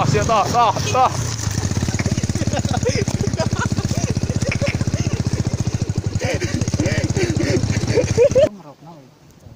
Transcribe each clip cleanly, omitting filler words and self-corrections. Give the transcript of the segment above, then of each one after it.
Tah, sia tah, tah, tah.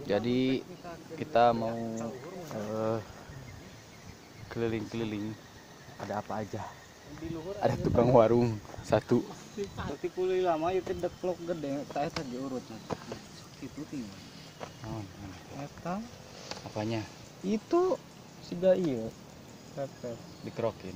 Jadi kita mau keliling-keliling, ada apa aja. Ada tukang warung satu. Tapi kuliah lama itu deplok gede, saya tadi urut. Itu tinggal. Oh, eta apanya? Itu siga ieu. Pepes dikerokin.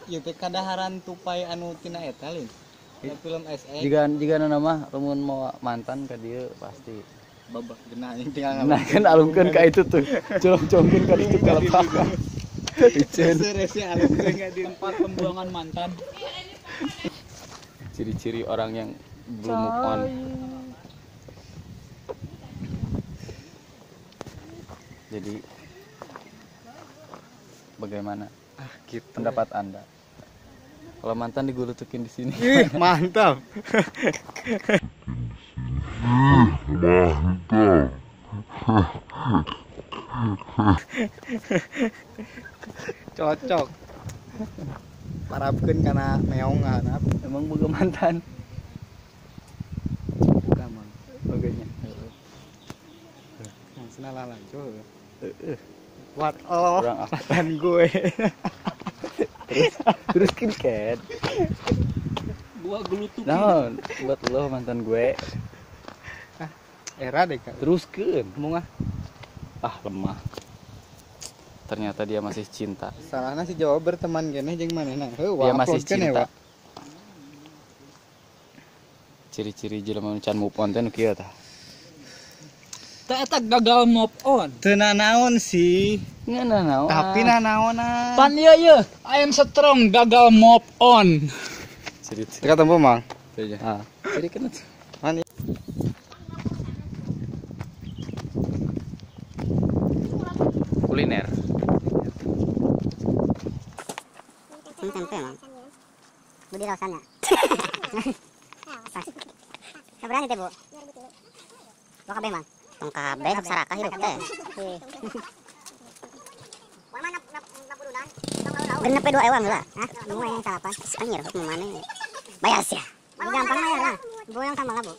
Ieu teh kadaharan tupai anu tina eta lin. Film SE. Jika nama lamun mau mantan ka dieu pasti babak genah yang tinggal nah kan alungkeun ka itu tuh. Colong-colongkeun ka ditu ka lepak. Licin. Serese alungkeun ka di tempat pembuangan mantan. Ciri-ciri orang yang belum move on. Jadi bagaimana gitu pendapat Anda? Kalau mantan digulutukin di sini. Ih, mantap. Mantap. Cocok. Parapkeun kana meong ngahanap. Emang boga mantan? Buka mang. Boganya. Heeh. Maksudna lalanco. Heeh. What oh, mantan gue. Terus kin ket. Gua gelutukin. Naon? Buat lo mantan gue. Ah, era deh kak. Teruskeun. Ngomong ah. Ah, lemah. Ternyata dia masih cinta. Salahna si jawab berteman keneh jeung manehna. Heuh, dia masih cinta. Ciri-ciri jelema nu can move on teh nu kieu tah. Tah eta gagal move on. Teu nanaon sih. Nanaon. Tapi nanaonan. Pan ieu ieu, I am strong gagal move on. Ciri-ciri. Teu katempo mang. Ah, ciri kan. Man. Kuliner. Ini tempe mang. Budi rasanya. Berani teh bu? Lo kabeh mang? Tong kabeh sok sarakah hirup teh. Genep 2 ewang lah. Hah? Mau yang salapan? Anjir, mau mana? Bayar sih. Gampang bayar lah. Bu yang sama lah bu.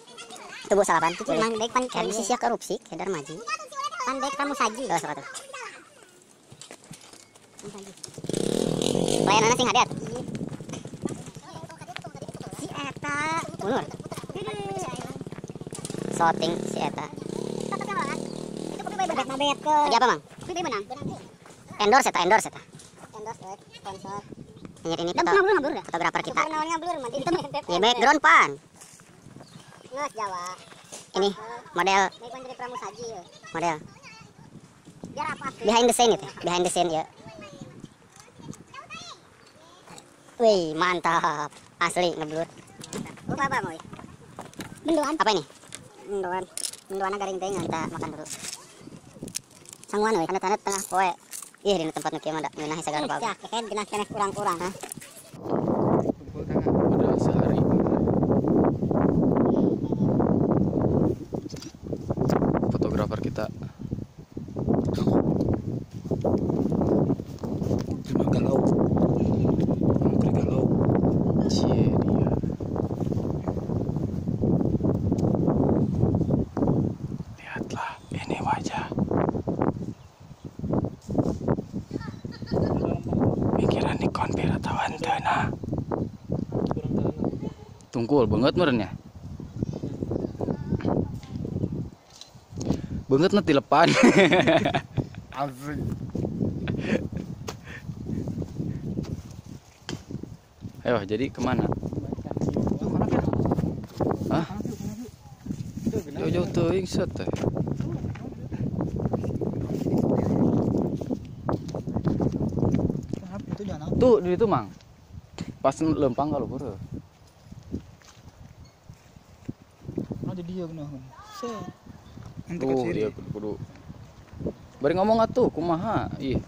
Tuh bu salapan. Mang dek pan bisa sia korupsi, kedar maji. Pan dek kamu saji. Oh, sok atuh. Pelayanan sing hadiat. Si eta ulur. Shooting si eta. Lagi apa mang? Endorse eta, endorse eta. Endorse sponsor. Ini fotografer kita. Ya background pan. Ini model. Model. Behind the scene itu, behind the scene ya. Wih, mantap. Asli ngeblur. Apa mau? Mendoan. Apa ini? Mendoan. Mendoan garing teh kita makan dulu. Sanguan euy, tanda-tanda tengah poe. Ih, di tempat nu kieu mah da ngeunah sagala rupa. Ya, kehed geunah keneh kurang-kurang, hah. Udah sehari. Fotografer kita. Cuma galau. Mungkin galau. Cie dia. Lihatlah, ini wajah. Pikiran Nikon Piratawan Dana. Tungkul banget merenya. Banget nanti lepan. Asik. Ayo, jadi kemana? Hah? Jauh-jauh teuing set teh. Tuh di itu mang. Pas lempang kalau buru. Nah jadi dia geunah. Set. Tuh dia kudu. Bari ngomong atuh kumaha? Ih.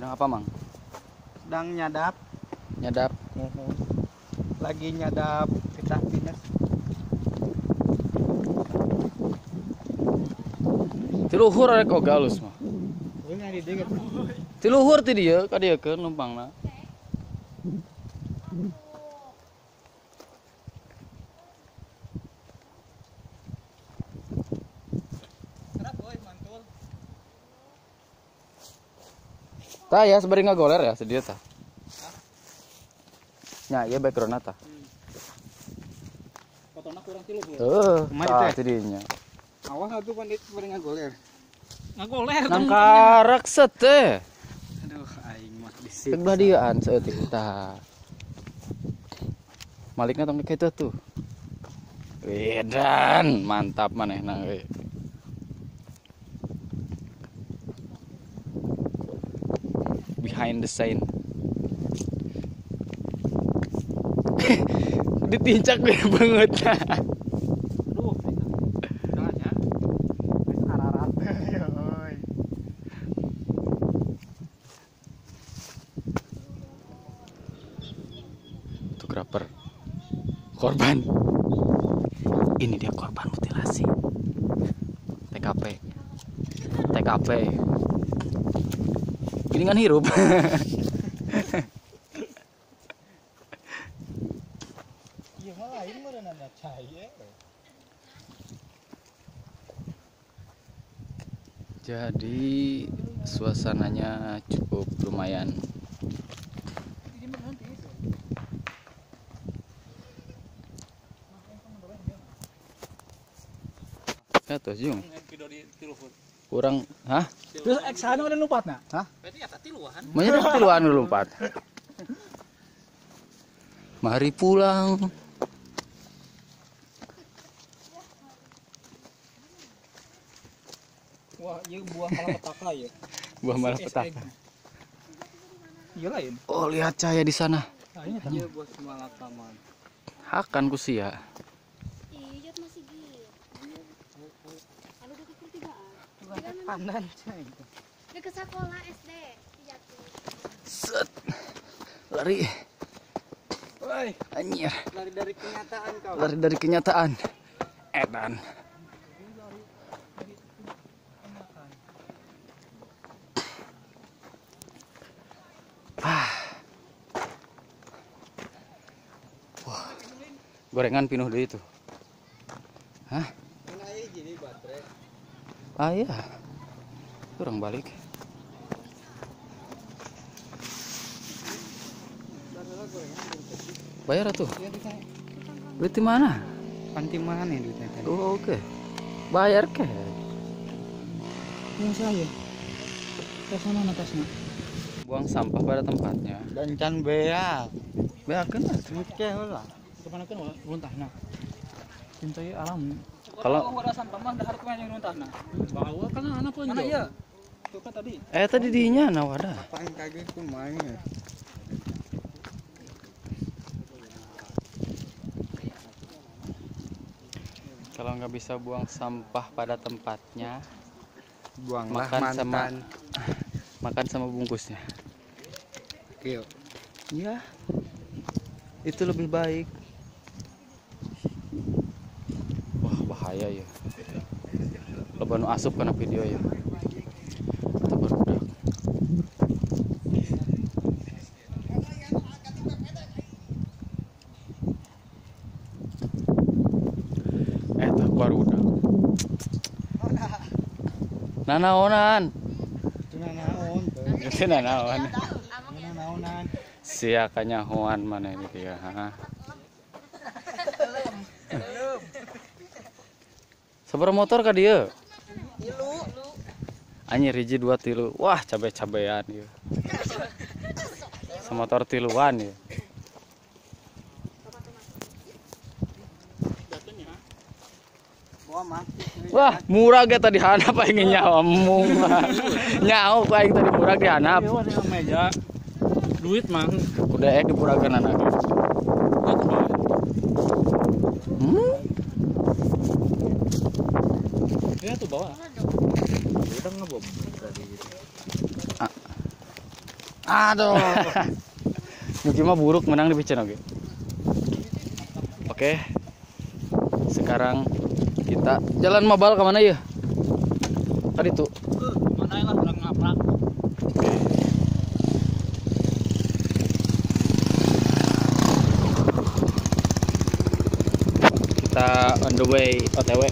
Sedang apa, Mang? Sedang nyadap. Nyadap. Lagi nyadap pecah pinus. Tiluhur arek oge alus mah. Tiluhur ti dieu ka dieu keun numpangna. Tah ya sebari ngagoler ya sedia tah. Nya ieu background-na tah. Potongna kurang tiluhur. Heuh, tah tidinya. Awas atuh pandit bari ngagoler. Ngagoler nangkarak set teh. Aduh aing mah disiksa. Belah dieuan saeutik tah. Malikna tong kitu tuh. Wedan, mantap manehna euy. Behind the scene. Ditincak gue banget. Aduh, jangan ya. Ararat. Ya oi. Fotografer. Korban. Ini dia korban mutilasi. TKP. TKP. Gini kan hirup. Iya mah lain meureun ada cai. Jadi suasananya cukup lumayan. Ya tuh jung. Kurang, hah? Terus eksana udah lumpatna? Hah? Berarti ya tiluan. Manya tiluan udah lompat. Mari pulang. Wah, iya buah malapetaka ya. Buah malapetaka. Iya lain. Oh, lihat cahaya di sana. Iya buah malakaman. Hakan ku sia. Iya masih gitu. Anu udah kepertigaan. Pandan cai. Ke sekolah SD. Set. Lari. Woi, anjir. Lari dari kenyataan kau. Lari dari kenyataan. Edan. Ah. Wah. Gorengan pinuh deui itu. Hah? Ah iya. Kurang balik. Bayar tuh. Duit di mana? Panti mana ya duitnya tadi? Oh, oke. Bayar ke? Yang saya. Tas mana tasnya? Buang sampah pada tempatnya. Dan can beak. Beak kan? Oke lah. Kemana kan runtahna? Cintai alam. Kalau ada sampah mah dahar kumaha yang runtahna? Bawa kan anak pun. Mana iya? Tuh kan tadi. Tadi dinya na wadah. Apaan kaget kumaha? Kalau nggak bisa buang sampah pada tempatnya, buanglah makan mantan. Sama makan sama bungkusnya. Oke. Ya, itu lebih baik. Wah bahaya ya. Loba nu asup kana video ya. Kita barudak. Barudak. Nanaonan. Itu nanaon. Itu nanaon. Nanaonan. Sia kanyahoan mana ini dia, ha? Sabaraha motor ka dieu? Tilu. Anjir hiji dua tilu. Wah, cabe-cabean ieu. Semotor tiluan ieu. Wah, murah ge tadi hanap aing nyawa murah. Nyawa aing tadi murah ge hanap. Meja. Duit mang. Kuda ek dipurakeun anak. Ya tuh bawa. Udah ngebom tadi gitu. Ah. Aduh. Nu kieu mah buruk menang dipiceun oge. Oke. Sekarang kita jalan mabal ke mana ya? Tadi tuh. Mana lah orang ngaprak. Oke. Kita on the way OTW.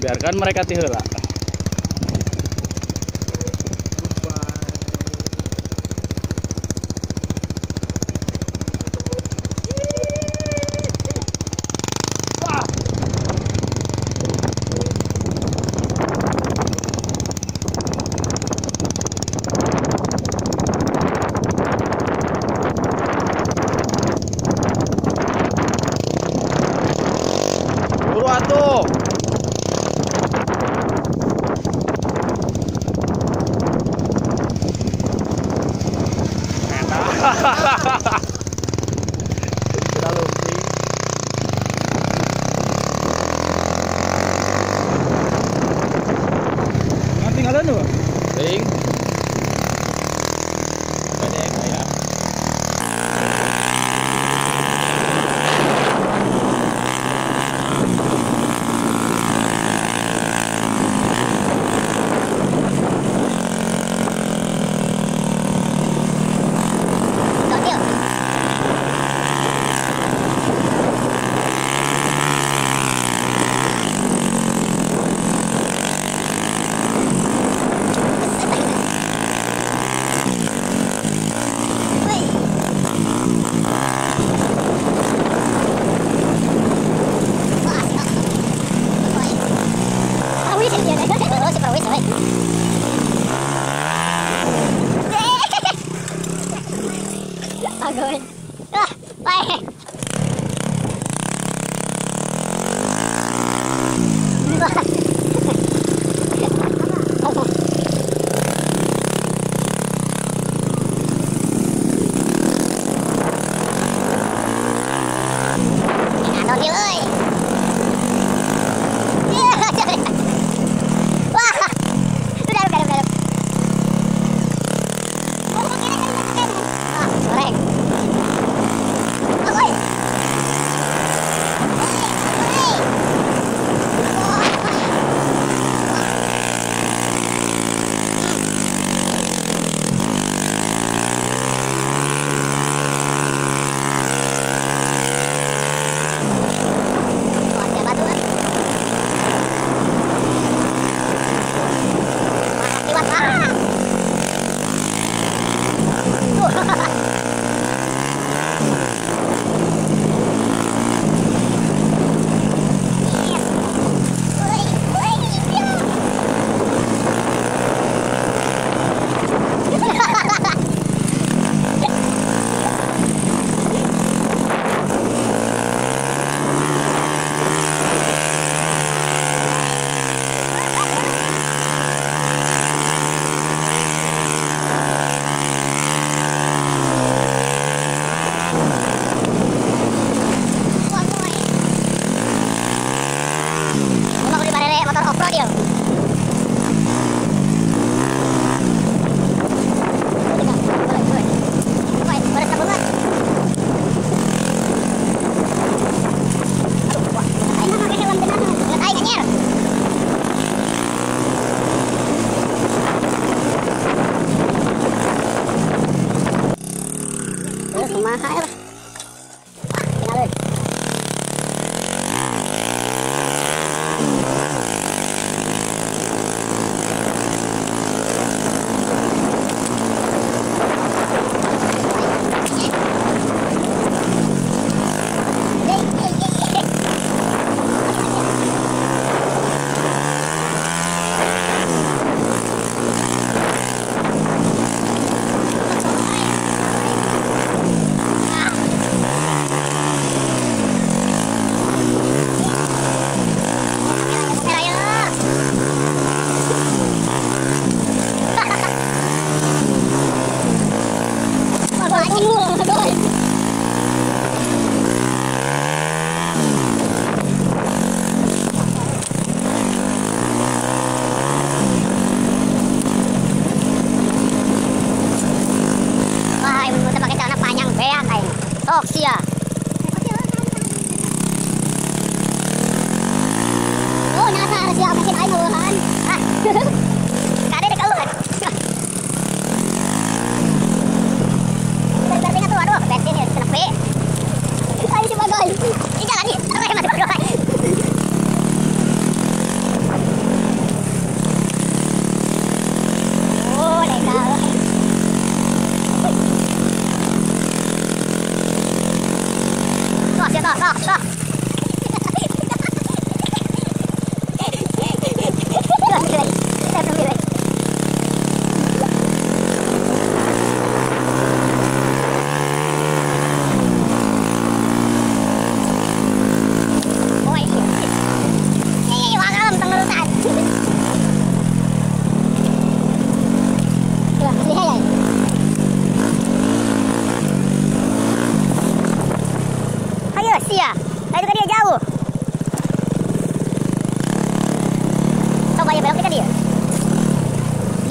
Biarkan mereka tiheula. Atuh. Nanti ngalan tuh. Ting. Pendek ya.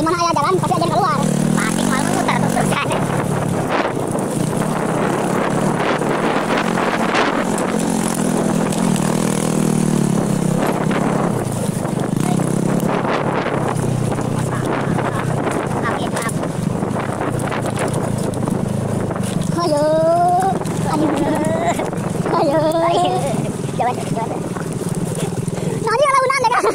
Di mana ayah jalan pasti aja keluar. Pasti malu muter terus-terusan. Ayo, ayo, ayo, jalan, jalan. Nah, ini launan deh, kan?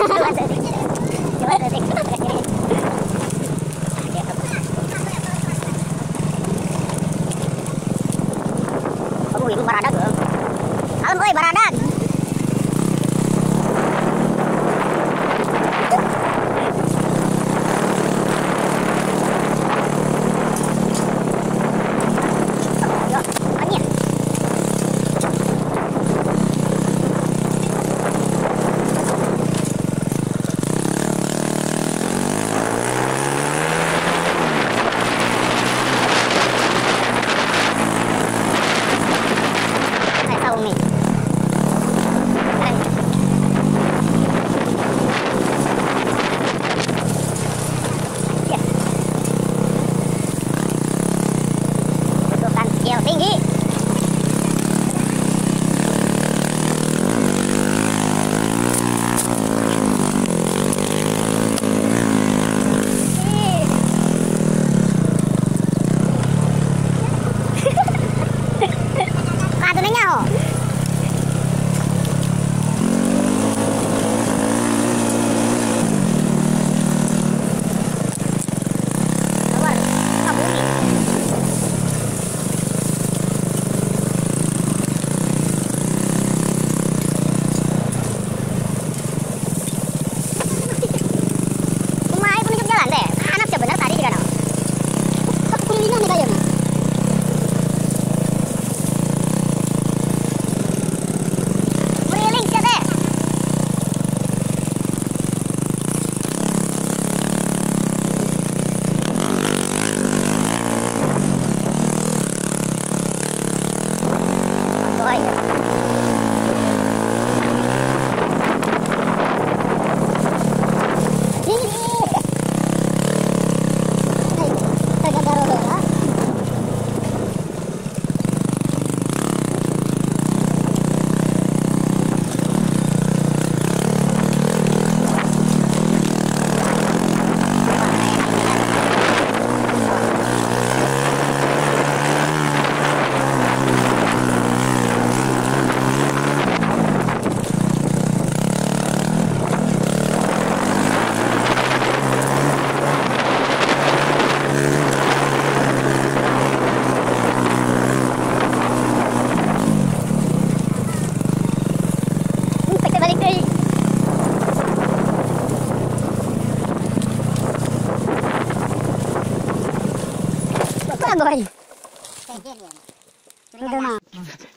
Oh, ibu baradag. Kalem euy baradag. Tinggi.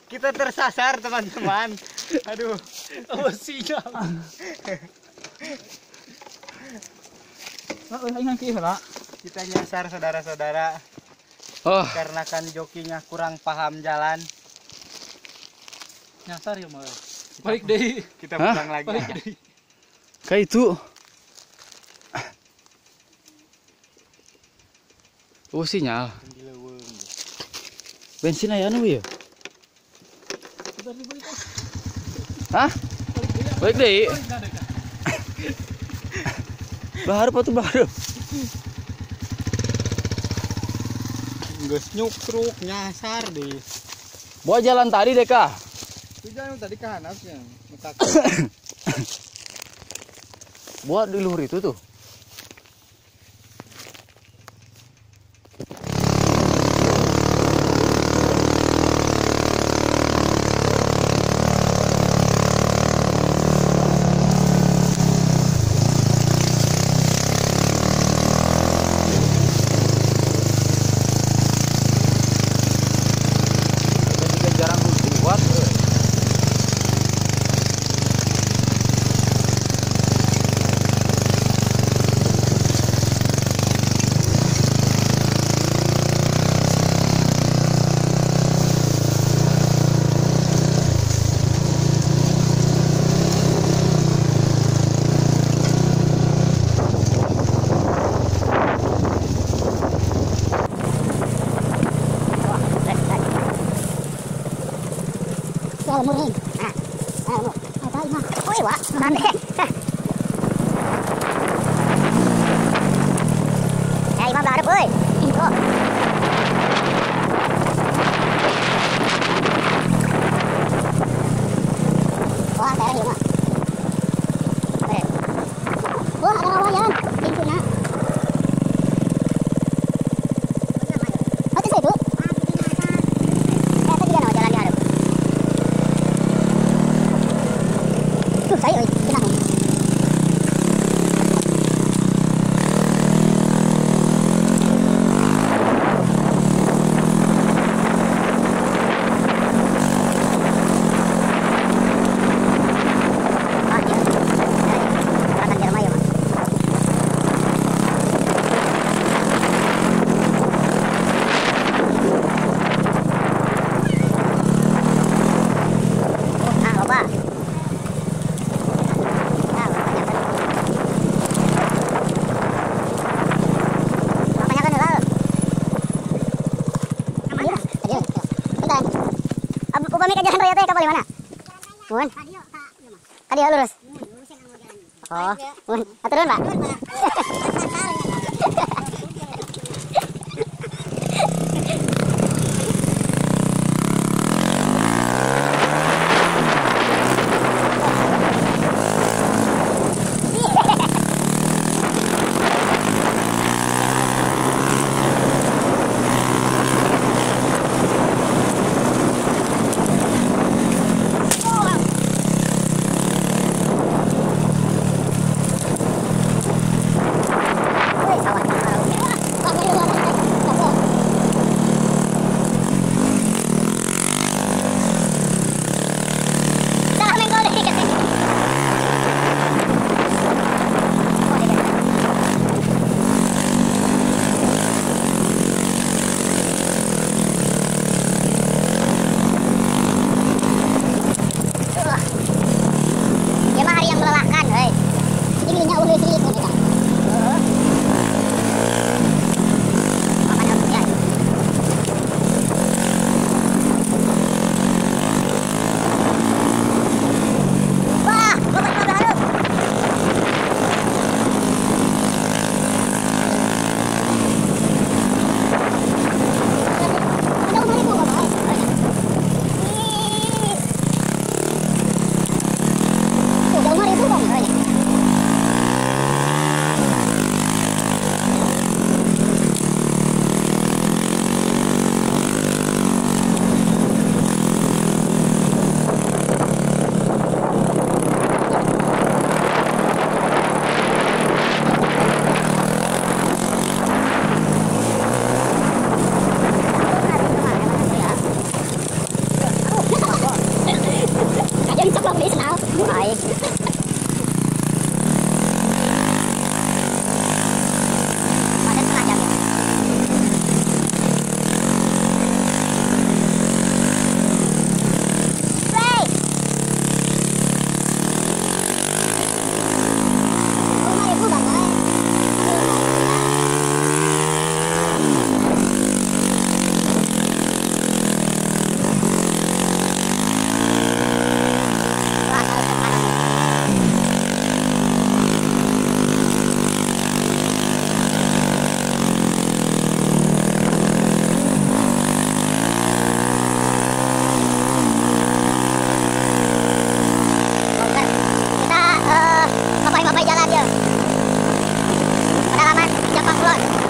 Kita tersasar teman-teman. Aduh, oh siap. Kita nyasar saudara-saudara. Oh. Karena kan jokinya kurang paham jalan. Nyasar ya mal. Balik deh. Kita pulang lagi. Balik deh. Kayak itu. Oh sinyal. Bensin aya nu ya? Hah? Balik deh. Baru apa tuh baru? Geus nyukruk nyasar deh. Buat jalan tadi deh kah? Itu jalan tadi ke hanapnya. Buat di luhur itu tuh. Oh, iwak. Nanti. Ya, imah belah hareup euy. Oh. Wah, daerah ieu mah. Wah, ada rawayan. Pintuna. Oh, itu itu. Eta juga jalan di hareup. Tuh, saya euy, cenah. Ah, iya. Gerakan jelema ieu mah. Ah, loba. Ah, banyak kan. Banyak kan heula. Iya, tadi. Bentar. Upami ka jalan raya teh ka palih mana? Mun. Ka dieu lurus. Oh, mun. Hatur nuhun, Pak. Wih, sawah. Salah menggol deh dikit. Oh, dikit. Ieu mah hari yang melelahkan, heuy. Ini nya eueuh listrik ini kan. Makan apa ya? Wah, loba loba hareup. Ada umur ibu bapak. Ih. Tuh, ada umur ibu bang. Yang coklat beli senal. Baik. Ada setengah jam ya. Wey. Rumah ibu bang. Wah, kalau cepat. Oke, kita mapai-mapai jalan ya. Pedalaman Jampang Kulon.